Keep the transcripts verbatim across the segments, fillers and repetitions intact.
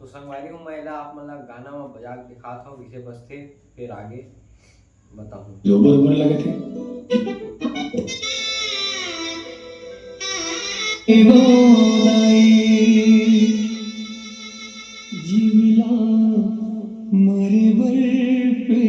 तो संगवारी हो, मैं एला आप मन ला गाना म बजा के दिखात हव, कइसे बजथे, फिर आगे बताहूँ। जो बरोबर लगत हे। ए वो दाई, जीवला मरे बर पे।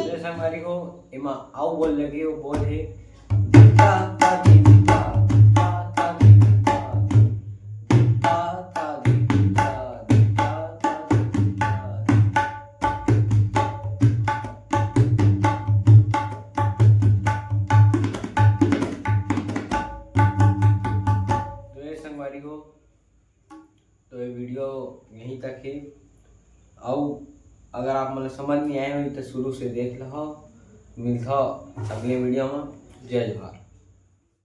जय संगवारी हो, एमा अउ बोल लगे, वो बोल हे, ता, ता, दी, दी, ता, ता, ता, दी, दी, ता, दी, ता, दी, ता, ता, दी, दी, ता, ता, दी, दी, ता, दी, दी, ता। तो ये संगवारी हो, तो ये वीडियो यहीं तक हे। अउ अगर आप मन ल समझ नहीं आए होही तो शुरू से देख लहो। मिलथो अगले वीडियो में। जय जोहार।